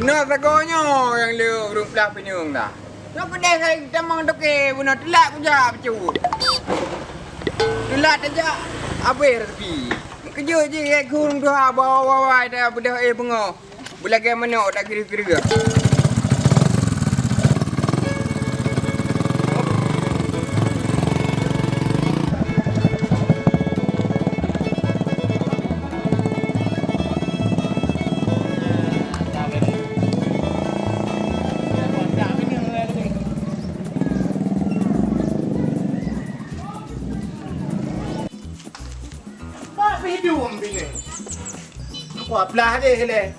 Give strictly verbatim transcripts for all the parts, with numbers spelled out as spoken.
Na sagoe nyoe nyang le ureueng plah pineung na. Nyoe keudeh sai tamong toke bunoe teulat kujak bacut. Teulat tajak habéh raseuki. Keujeuet jih hai khueng tuha bawa-bawa dah beudôh éh beungoh. Beulagèe manok dak geureuh-geureuh. Bah bidum bini. Wah, blah deh lé.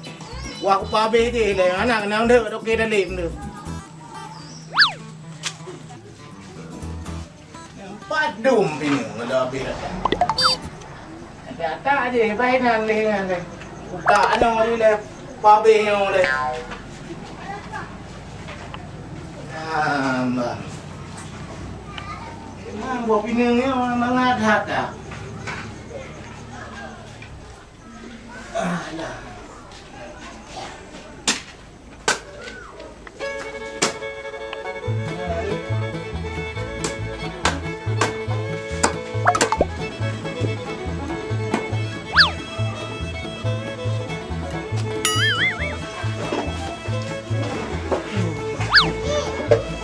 Wah, kupa abéh deh lé. Anak nang deuek toke dalem tu. Padum bini ngeudok abéh dah. Ada tak aja baik nang leh nang leh. Utak nyoe leh. Kupa abéh nyoe leh. Tambah. Memang buah pineung nyoe mangat that dah. Alah.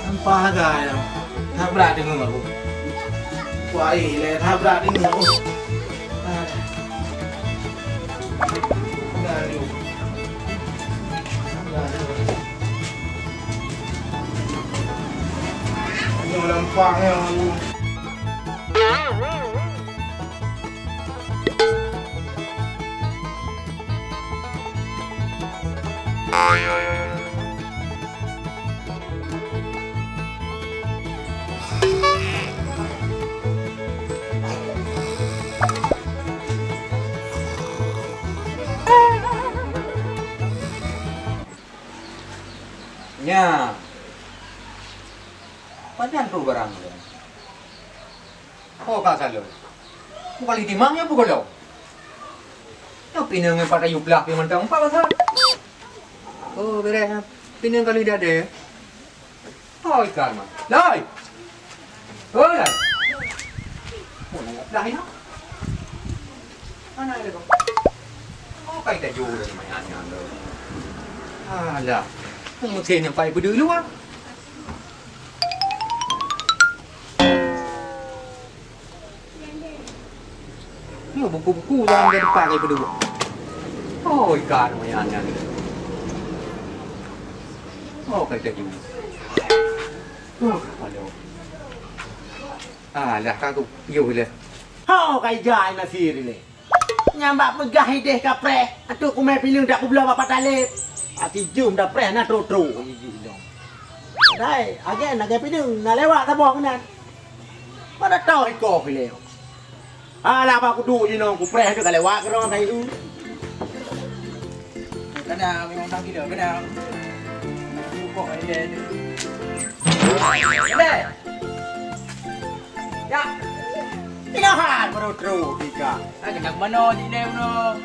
Nampak agak ya. Tabrak dengan aku. Wah, eh, le tabrak dengan aku. Aduh. Aduh. Aduh, lampang ya aku. Nya. Pajan tu barang tu. Oh, ka saleuem. Bukan lé timang ya, bukan lo. Nyoe pineung ngon pat ayue blah pih mantong empat masa. Oh, beres. Pineung kali dah ada. Oh, ikan mah. Lai. Oh, lai. Oh, lai blah ina. Mana ada kau? Oh, kai dah jauh dari mana tu. Alah. Mungkin yang pai bedu luar. Nyoe buku-buku dalam dia depan daripada gua. Oh, ikan lumayan kan. Oh, kai taju. Oh, aduh. Alah, ka aku piôh lé. Ho, kai jai nasi lé. Nyang bak peugah ideh kapreh, ateueh kumé pineung dak kubloe bak pataleb. Aci jeuem dak preh na tro-tro jih nyoe. Dai, agen lagèe pineung na lewat saboh keunan. Pada tau iko filem. Alah, bak kudu jinoe kupreh tu ka lewat keudroe kai u. Kadang memang tak gila, kadang. Kok ada tu. Ada. Ya. Ilahan baru terus tiga. Ah, kena ke mana ni, Nai, mana?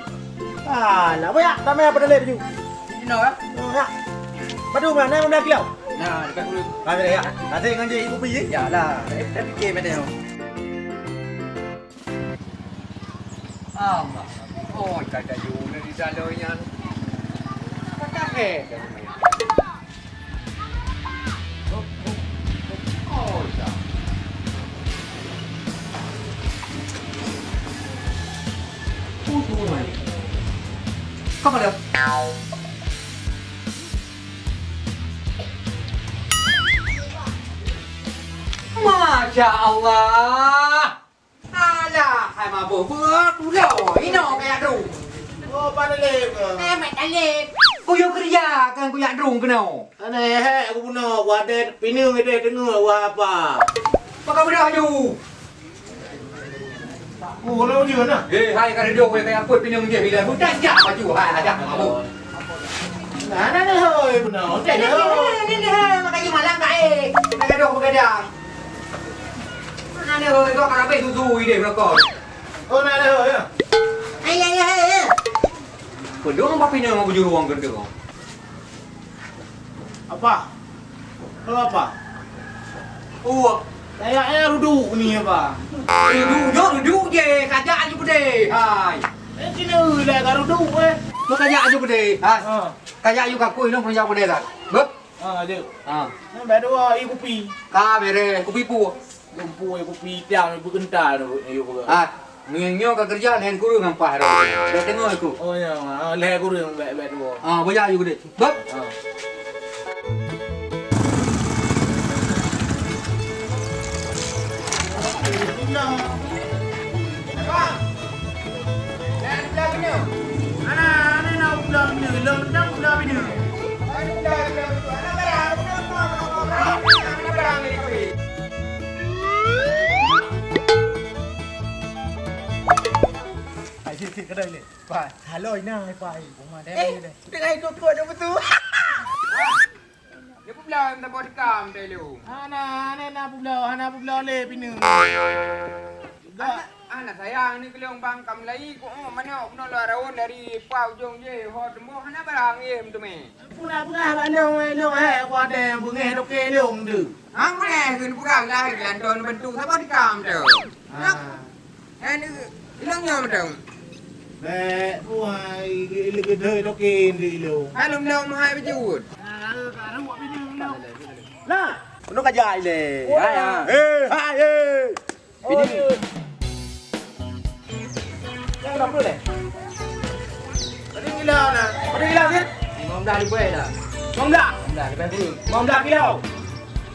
Alah, boya, tak main apa dalam baju. Di sini, ah? Oh, ya. Badu mana, mana kilo? Nah, dekat dulu. Kami dah ya. Kasih ngan je ibu pergi. Ya lah, eh, tapi ke mana? Allah. Oh, kata you dari dalam yang. Kata he. Kau pada? Masya Allah. Alah, hai mabôh beuet ulo. Inoe kaya tu. Oh, pada lep. Eh, mai talep. Kuyuk kerja kan kuyuk drung kena. Aneh, hek, aku bunoe, aku adet pineung ideh teungeut, wah apa? Pakai bedah aju. Oh, lawan dia nah. Eh, hai, ka redoh weh, kaya apa pineung je bila budak jak baju, hai, ajak mabuk. Nah, nah, nah, hoi, bunoe, nah, nah, nah, hoi. Nah, nah, nah, makanya malam tak eh. Nak gaduh begadang. Nah, nah, hoi, kau kan habis susu ideh belakang. Oh, nah, nah, hoi, ya. Ayah, ayah, ayah. Kedua apa pineung aku juru orang gendeng. Pah. Kenapa? Oh, kayak ayah ruduk ni apa? Ruduk, ruduk je, kajak aju gede. Hai. Eh, sini lah, tak ruduk, eh. Mau kajak aju gede. Hai. Ha. Kajak aju kakui, no, kajak gede, tak? Bek? Ha, ada. Ha. Nah, baru, ah, air kupi. Ka, bere, kupi pu. Lumpur, kupi hitam, kupi kental tu, air kupi. Ah, nyoe, nyoe ka keureuja lhèe kureueng ampah dah. Dah tengok aku. Oh, ya, ah, lhèe kureueng, baik, baik dua. Ah, boya ayu gede. Bab. Ah. Ai, sit, sit, kedai le. Pai. Halo, ina, pai. Rumah dia Eh, ni deh. Tengah ikut kuat dah betul. Dia pun bilang tak buat dekam dah lu. Hana, hana, hana pun bilang, hana pun bilang le pina. Juga. Anak, anak sayang ni kelong bang kam lai ku oh, mana kena luar raun dari pau ujung je, ho temboh hana barang ye tu meh. Puna-puna bandong weh long hai aku ada yang bengeh roke long tu. Hang boleh kena pegang lah, gelanton bentuk siapa dekam tu. Ah. Hai ni, ilong nyoe mantong. Bèk, wah, i-, i-, i-, i-, token di ilong. Hai lom-lom hai bejut. Ah, ka ruwet bini lom. Lah, kena kajak ilè. Wah. Hai, hai. Eh, hai, eh. Bini. Oh, iya. Yang kenapa leh? Pada gila nah. Pada gila, Fit? Lima belas ribu dah. Lima belas? Lima belas ribu. Lima belas kilo.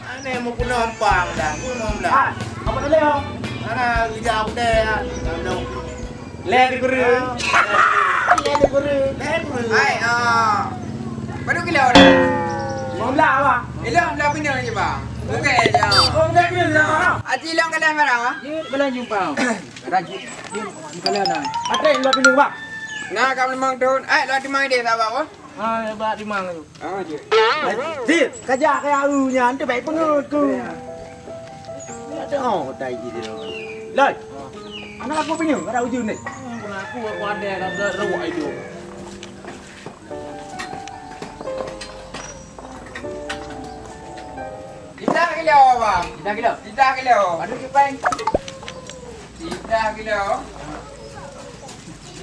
Aneh mau kena empang dah. Mau lima belas. Ah, apa tadi, Om? Mana kerja aku deh, ya. Leh di guru. Ah. Leh di guru. Leh di guru. Hai, ah. Pada gila dah. Lima belas, Bang. Ilong belah bina je, Bang. Bukan je. Oh, bukan bina je, Bang. Aci ilong kalian barang, ah? Ye, kalian jumpa. Rajin, jin, kalian nah. Pakai dua pilu, Bang. Nah, kamu memang tu. Eh, dua timang deh, sabar, oh. Ah, hebat timang tu. Ah, je. Zit, kajak kaya u nyan tu baik pengut ku. Ya tu, oh, tai ji dia. Lai. Anak aku punya, ada ujung ni. Aku, aku ada, ada ruak itu. Tiga kilo, Bang. Tiga kilo? Tiga kilo. Aduh, kipai. Tiga kilo.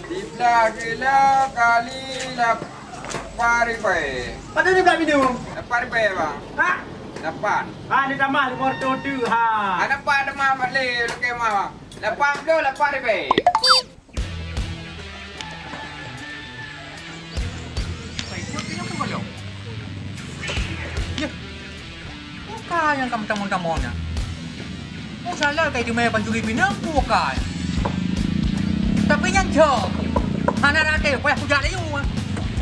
Tiga kilo kali lapan ribu. Pada ni tak minum? Lapan ribu, Bang. Ha? Lapan. Ha, ni tambah lima ratus tu, ha. Ha, lapan tambah balik, okey, mah. Lapan puluh lapan ribu. Yeh, bukan nyang kamoe tamong-tamong nyan. Oh, salah kai teumé pancuri pinang, bukan. Tapi nyan jok. Hana rate, payah kujak laju.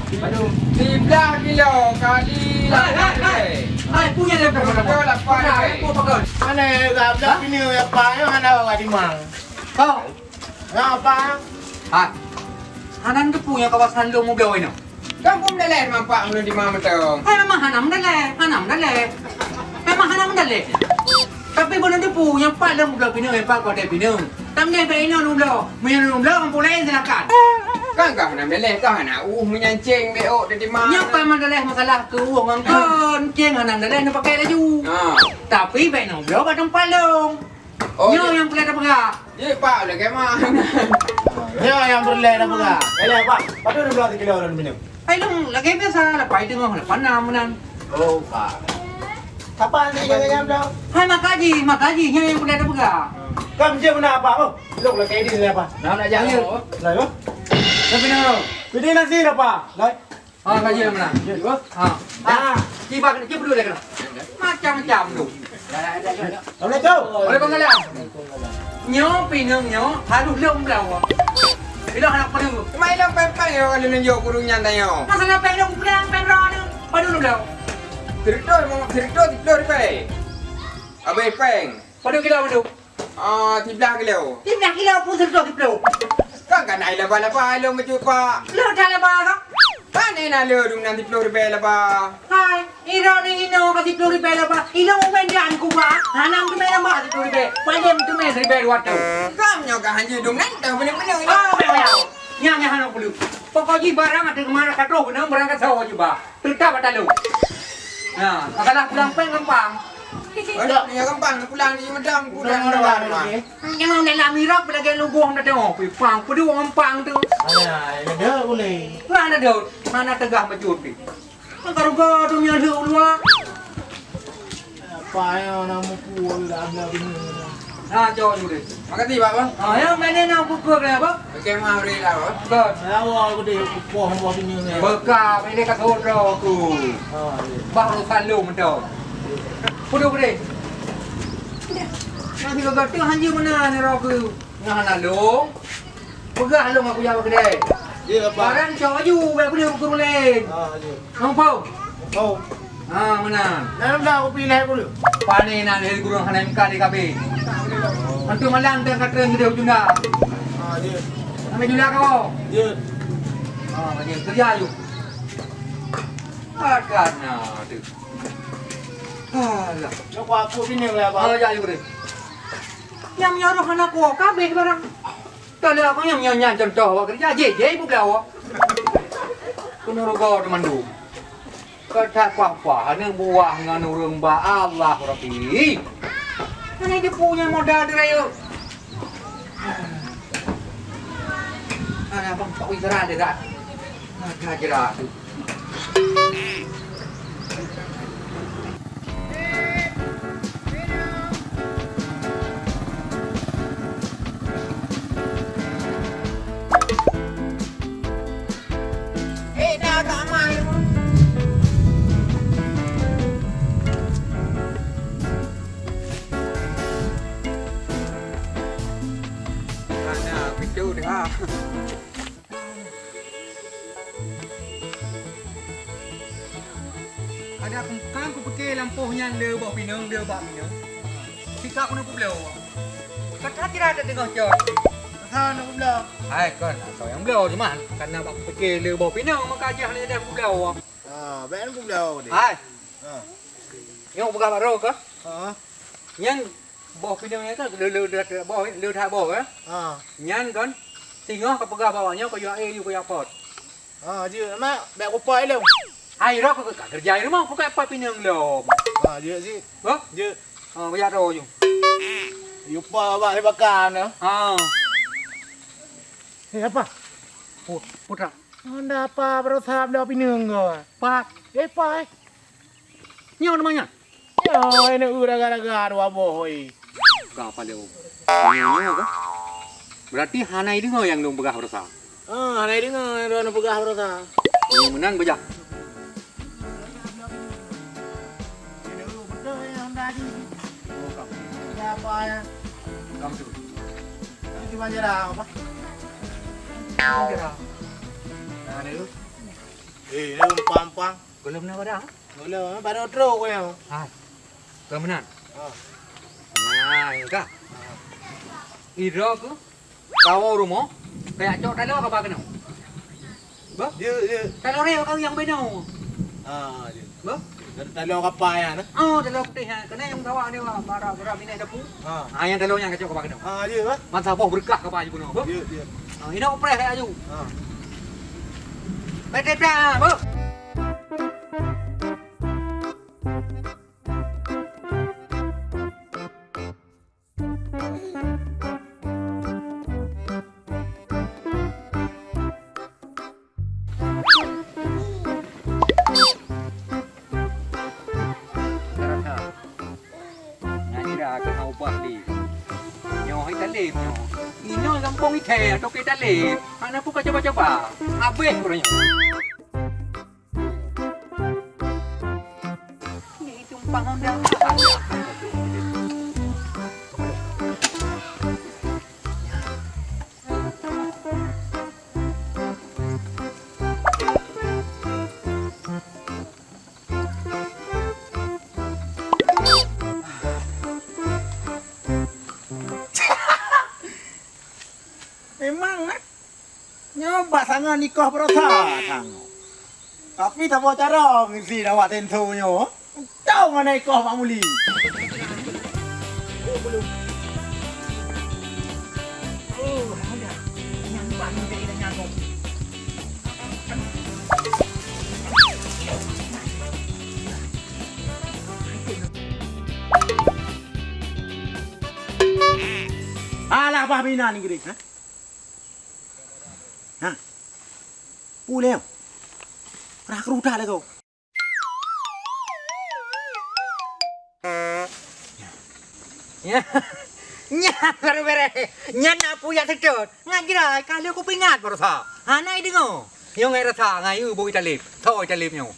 Aduh, tiga belas kilo kali lapan. Hai, hai, hai. Hai, punya dia. Betul, lapan. Hai, hai. Mana tiga belas kilo lapan, hana bawa timang. Kau. Ngapa? Ha. Hana teupeue nyang kawasan lôn meubloe inoe. Kan pun meudaléh teuma pak meulôn di ma mantong. Hai, memang hana meudaléh, hana meudaléh. Memang hana meudaléh. Tapi beuneuh teupeue nyang pat lôn meubloe pineung, nyang pat kote pineung. Tam deh bak inoe lôn bloe. Meunyoe lôn bloe, gampông laén silakan. Kan kah hana meudaléh, kah hana uh meunyanceng beok di ma. Nyang pat meudaléh masalah keu uh ngon kon, ceng hana meudaléh neupakè laju. Ha. Tapi bak inoe bloe bak teumpat lôn. Oh, nyoe nyang peureulèe tapeugah. Jih, Pak, lagèe mah. Nyoe nyang peureulèe tapeugah. Ayo, Pak, padum ribèe sikilo lôn minyeuk? Ai, lôn lagèe biasa, lapan teungoh, lapan nam meunan. Oh, Pak. Kapan ni jaga jam dah? Hai, maka jih, maka jih, nyoe nyang peureulèe tapeugah. Kam jih meunan apa? Oh, lôn lagèe ini apa? Nah, nak jak. Ayo. Nah, yo. Tapi nah. Pilih nasi apa? Nah. Ha, ka jeuet meunan. Ha. Ha. Tiba kena, tiba dulu dah kena. Macam-macam tu. Assalamualaikum. Waalaikumsalam. Nyoe pineung nyoe harus lôn bloe. Bila anak perlu. Cuma ilong pempeng ya kalau nunjuk guru nyan tanya. Masalah peng lôn bloe, peng roh ni. Padu lôn bloe. Cerita, cerita, cerita, cerita. Habis peng. Padu kilo, padu. Ah, tiga belas kilo. Tiga belas kilo pun seratus tiga puluh. Kan, kan ai laba-laba ai lôn meucut, Pak. Lôn dah laba, kan? Kan ai na lôn dum nan tiga puluh ribèe laba. Hai, iro ni ino ka tiga puluh ribèe laba. Ino umai dan kuba. Hana teumé laba tiga puluh ribèe. Paling teumé siribèe dua ratus. Kam nyoe ka hanjeuet dum nan teuh beuneuh-beuneuh nyoe. Ah, betul. Nyang, nyang hana perlu. Pokok jih barang ada kemana ka troh, kena barang ka sawo jih, Pak. Teutap ata lôn. Nah, kalah pulang péng gampang. Adak punya gampang, pulang di Sumedang, pulang di luar rumah. Jangan nak mirah pada gaya lugoh dah tengok. Pang, pedu gampang tu. Alah, ada boleh. Mana ada? Mana tegah macam tu? Kan karuga tu nyang lheueh u luwa. Apa ya, nak muku dah ada bini. Ha, jawab dulu deh. Makasih, Pak, Bang. Ha, ya, mana nak buka ke apa? Okey, maaf, beri lah, Bang. Kan. Ya, awak aku deh, kupoh buah bini ni. Beka, ini kat hotel aku. Ha, iya. Bah, lu salung tu. Kudu gede. Nanti kau gata hanya mana ni aku. Nah, lalu. Peugah lôn aku jak bak keudè. Jeuet, Apa. Barang cok aju, bèk peudeuh keu ureueng laén. Ah, jeuet. Muphom? Muphom. Ha, meunan. Dalam dah kupi lhèe puluh. Pane na lhèe gureueng hana meuka di kabeh. Antu malam dan ka treun geudeh u junda. Ah, jeuet. Ambil jula kau. Jeuet. Ha, jeuet. Kerja aju. Akan na tu. Alah. Cok aku bini lah, Apa. Ha, jak aju deh. Nyang meunyoe roh hana kuwoe, kabeh barang. Teuh lé aku nyang nyan contoh awak keureuja, jih, jih peubloe awak. Keuneuk rugoe teumandum. Keutat pah-pah aneuk buah ngon ureueng ba Allah Rabbi. Hana jipue nyang modal di rayeuk. Hana bang, tak wih gerak dia dah. Maka gerak tu. Ada pintu dah. Ada kengkang kupike lampôh nyan le boh pineung, le bak pineung. Sika keuneuk peubloe. Kata kira ada tengah cot. Asal nak peubloe. Hai kon, asal nyang bloe cuma karena bak kupike le boh pineung maka jah le dah peubloe. Ha, bèk peubloe deh. Hai. Ha. Nyoe peugah bak roh kah? Ha. Nyan boh pineung nyan kan le, le, le, le boh, le that boh, eh? Ha. Nyan kan singoh ka peugah bak awak nyoe kayue ae yue kayue pot. Ha, jeuet mak, bèk kupot ilong. Hai roh ka, ka keureuja i rumoh, pukon pot pineung lom. Ha, jeuet sit. Boh? Jeuet. Ha, kayue atoe ju. Yue pot bak dibakar na. Ha. Eh, Apa? Pu-, putra. Anda Apa berusaha bloe pineung ko? Pat. Eh, Apa, eh? Nyoe nama nyan? Nyoe, ini u raga-raga dua boh, oi. Ka pale, oh. Nyoe, nyoe ka? Berarti hana ideungoe nyang lôn peugah baroesa. Ah, hana ideungoe nyang lôn peugah baroesa. Nyoe meunan beujah. Oh, ka. Siapa ya? Ka beutôi. Itu di Banjarang apa? Banjarang. Nah, ni tu. Eh, ni empang-empang. Gohlom na padang? Gohlom, eh, baru trok ko nyoe. Hai. Ka meunan? Ha. Nah, ka. Ha. Idroe ku kawoe rumoh, kajak cok taloe kaba keunoe. Bah? Ye, ye. Taloe raya ka nyang binoe. Ha, ye. Bah? Taloe kapa nyan, eh? Oh, taloe putéh nyan. Keunoe nyang sawa ni, bah, bara, bara minah dapu. Ha. Ha, nyang taloe nyan kacok kaba keunoe. Ha, ye, bah. Man saboh beureukat kaba jipeunoh, bah? Ye, ye. Ha, inoe upreh kajak aju. Ha. Beutôi, bah. Nyan ira keuhai ubah lé. Nyoe hai taleb nyoe. Inoe gampông ithèe atau keu taleb. Hana peue ka cuba-cuba. Habéh ureueng nyoe. Ni tumpang Honda. Memang, eh. Nyoe bak sangat nikoh baroesa tangoe. Tapi saboh carông isi awak tento nyoe. Tông aneuk nikoh Mak Muli. Abah bina ni gede, ha? Ha? Puleh. Rah kerudah lagi. Nyan, nyan baru bereh. Nyan na peue jak seutôt. Ngat jrai, ka lheueh kupeuingat baroesa. Hana ideungoe. Nyoe ngai rasa ngai eu bui taleb. Thoi taleb nyoe.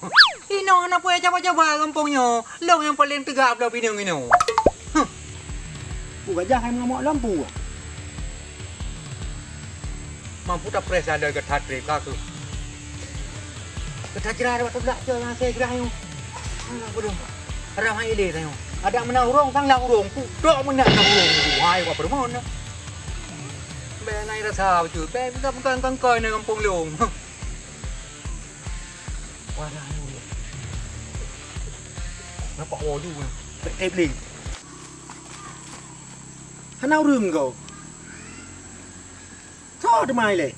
Inoe hana peue jak coba-coba gampông nyoe. Lôn nyang paleng teuga bloe pineung inoe. Huh. Peue gajah hai meungamok lam peue? Mampu tapreh sandal gata treb ka keuh. Gata jra bak teublak cok nyang asai grah nyoe. Alah, bodoh. Ramai ilée tanyoe. Adak meunan ureueng sang lam ureueng, putok meunan lam ureueng. Wahai, wah peureumeun. Bèk ngai rasa bacut. Bèk bukan-bukan kangkai nang gampông lôn. Wadah ni ureueng. Nampak woe ju. Bèk teubleng. Hana ureueng kau. Tho teuma ilée.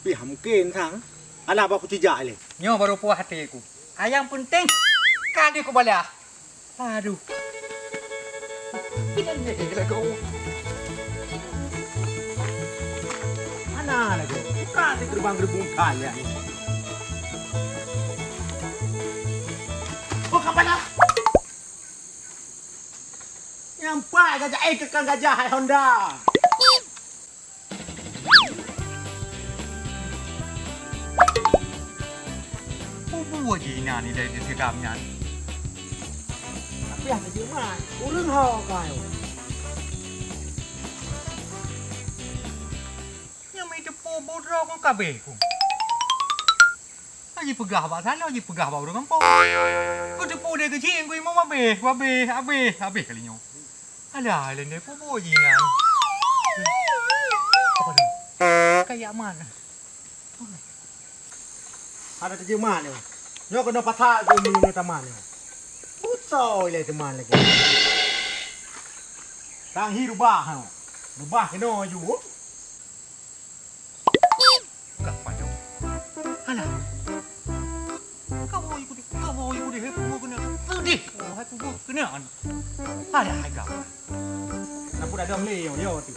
Pih mungken sang. Alah, bah kucijak ilée. Nyoe baru puas até ku. Nyang peunteng ka di kubalah. Aduh. Inan nyeh lagoe. Hana lagoe. Buka di gerbang gerbong kaya ni. Oh, kapan dah? Nyang pat gajah, eh, kekang gajah hai Honda. Peue buet jih inan idai di siram nyan? Tapi hana jeuet mat, ureueng ho ka nyoe. Nyang meuteupeu budroe kon kabeh kon. Jipeugah bak sana, jipeugah bak ureueng gampông. Kuteupeue deh keuchik, kuimeum habéh, habéh, habéh, habéh kali nyoe. Alah, ilèe deh, peue buet jih nyan? Apa tu? Kayak mana? Ada terjemah ni. Nyoe kena pasal tu, meunyoe taman ni. Usoi lé teman lagi. Tang hi rubah, ha. Rubah kena ju. Kah payah. Alah. Kawoi ku deh, kawoi ku deh, hai pubuh keunan. Peudeh. Oh, hai pubuh keunan. Alah, hai kah. Kenapa dah dong lé, yo, yo, tu.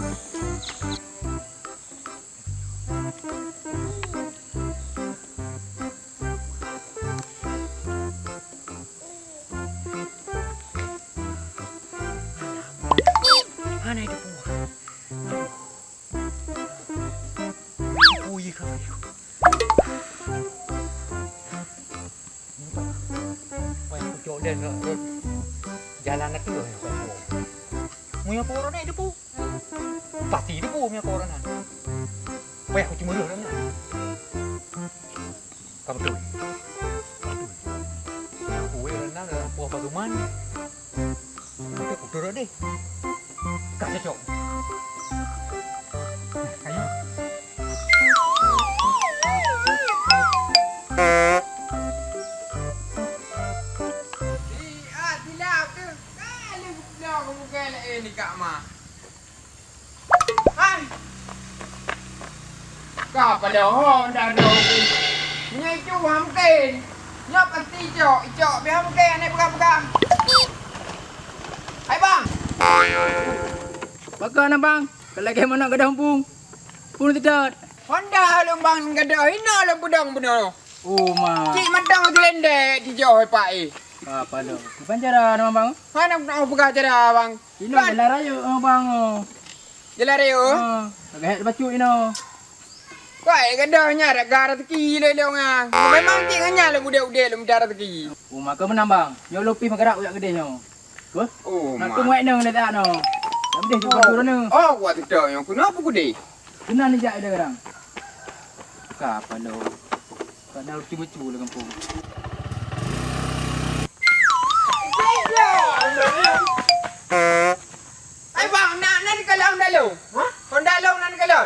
Hana itu puah. Ui, kau. Payah kucok dan, eh, jalan aku, eh, kau. Muya korona itu pu. Pasti itu pu muya korona. Payah kucemurah dan. Ka beutôi. Beutôi. Kuweh reunan dalam poh paduman. Beutôi kutur deh. Ka cocok. Nah, ayo. Di, ah, silap tu. Kali gubloe bukai laén nikak mah. Hai. Ka pada ho ndak ada. Nyoe cu hamken. Nyoe pasti cok, cok biar hamken aneuk pegang-pegang. Hai bang. Pakon abang? Ka lagèe manok gadôh muphom. Phôn seutôt. Honda lôn bang gadôh, inoe lôn peudong bunoe. Oh, ma. Cit mantong geulendek jijoh, eh, Pak, eh. Apa lôn? Bukan cara nama bang? Hana nak peugah cara, bang. Inoe jalan raya, oh, bang, oh. Jalan raya? Oh, agak bacut inoe. Wah, eh, gadôh nyan raga rezeki lé lôn, ah. Memang cit ngon nyan lôn udép-udép lôn mita rezeki. Oh, maka meunan, bang. Nyoe lôn pih meugarak ujak keudeh nyoe. Beuh? Oh, nak ma. Tunggu nang dah tak no. Dah bedeh tu batu rana. Oh, buat tu nyoe. Kenapa ku deh? Kena ni jak ada orang. Ka apa lo? Ka na lucu-lucu lah kampung. Hai bang, nak, nak dikalau Honda lo? Ha? Honda lo nak dikalau?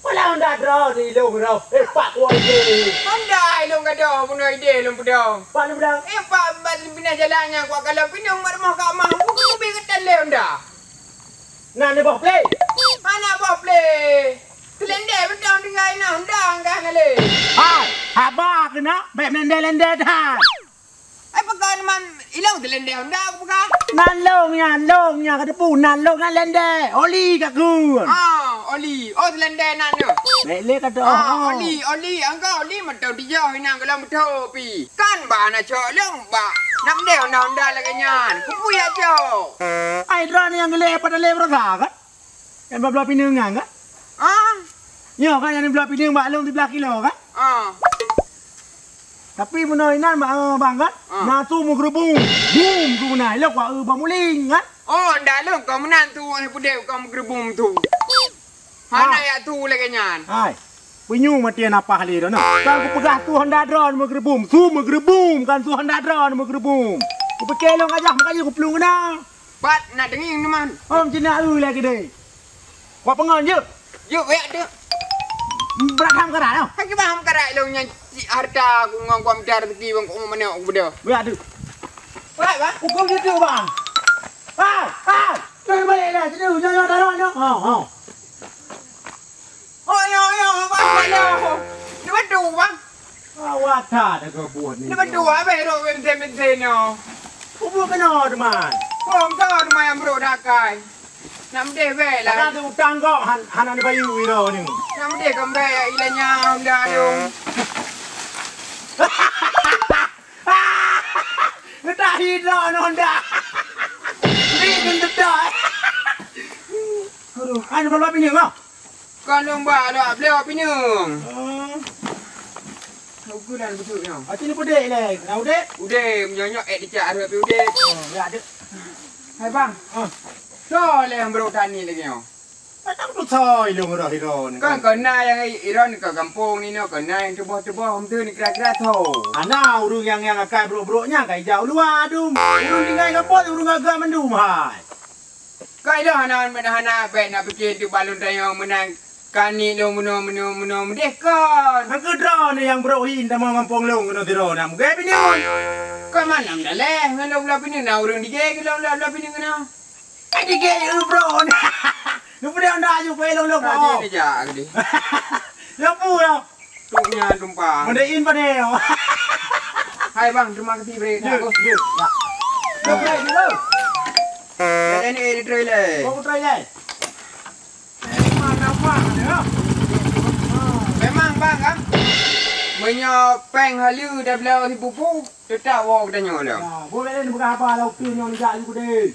Pala Honda droe di ilong droe. Eh, pak kuah ide. Honda ilong gadôh bunoe ide lôn peudong. Pak ni pedang. Eh, pak, bat pinah jalan nyang kuat kalau pinong mat rumoh ka mah. Bukan lebih ketan le Honda. Nah, ni boh play. Mana boh play? Kelendek beutong tinggai na Honda angkah ngale. Hai, haba kena, baik melendek-lendek dah. Ai pakon man ilong teulendeh honda aku peugah. Nan long nyan, long nyan ka teupeu, nan long nyan lendeh. Oli ka kheun. Ah, oli. Oh, teulendeh nan nyoe. Bèk lé ka teuh. Ah, oli, oli. Angka oli meuteuk dijauh inong golom beutôi pi. Kan bak na cok long bak. Nak meudeh honda-honda lagèe nyan. Kupeue ya cok. Ai droeneuh nyang geulèe pada lé beurasa kan? Nyang blah-blah pineung nyan kan? Ah. Nyoe kan nyang blah pineung bak lôn siblah kilo kan? Ah. Tapi meunoe inan bak, eh, bang kan? Ah. Na su meugeurubung. Bum su meunan. Ilok wak eu bamuling kan? Oh, ndak lôn kau meunan su, eh, peudeh kau meugeurubung su. Hana yak su lagèe nyan. Hai. Peunyoe maté na paih lé droeneuh. Kan kupeugah su honda droeneuh meugeurubum. Su meugeurubum kan su honda droeneuh meugeurubum. Kupike lôn gajah makajih kuplueng keunoe. Pat na teungieng teuma. Oh, meucina eu lé keudeh. Wak peungon jeuet. Jeuet, wak tu. Brat ham karat noh. Hai kiban ham karat lôn nyan cit harta ku ngon ku mita rezeki bang ku manok ku beudôh. Wak tu. Wak, bang. Hukum jeuet tu, bang. Hai, hai. Kau balik dah. Sini, nyoe, nyoe, taruh, nyoe. Ha, ha. Oh, yo, yo, bang, bang, yo. Ni betul, bang. Awak that deungon buet ni. Ni betul, abang, rot benten-benten nyoe. Kubu keunoe, teuma. Kong kau teuma nyang brok dakai. Nak meudeh bèk lah. Kadang tu utang kok han-, hana dibayeue iro ni. Nak meudeh kong bèk ya ilanya honda tu. Ngeutahi droeneuh honda. Ni keuneuk dedak. Aduh, hana balap ini mah. Kon lôn bak lôn bloe pineung. Oh. Ukeue dan beutôi nyoe. Aci ni peudek lé, na udép? Udép, nyoe nyoe ék dicak rhot pih udép. Oh, ya dek. Hai bang. Ah. Soe lé nyang brok tani lagèe nyoe? Kadang tu soe ilong roh iron. Kan kena nyang iron ke gampông ni nyoe, kena nyang tuboh-tuboh, hom tu ni kira-kira soe. Ana ureueng nyang, nyang akai brok-brok nyan ka ijak u luwa dum. Ureueng tinggai gampông, ureueng agam mandum hai. Kai lôn hana, hana bèk na pike teuk bak lôn tanyoe meunan kani lôn meunoe, meunoe, meunoe meudeh kon. Nyan keuh droeneuh nyang brok hi tamong gampông lôn keunoe sidroe na meuge pineung. Kon manang daleh ngon lôn bloe pineung na ureueng dige keu lôn bloe, bloe pineung keunoe. Ai dige eu brok. Lôn peudeh honda aju keu lôn lôn. Rajin aja gede. Lôn pu lôn. Truk nyan tumpang. Mode in pada yo. Hai bang, terima kasih bre. Ya, ya. Dah bre dulu. Dah ni di trailer. Kau trailer. Mana bang dia? Memang bang kan. Meunyoe péng halu dah bela si pupu, tetap wo kita nyoe dah. Ya, boleh ni bukan apa lah, okey nyoe jak ju gede.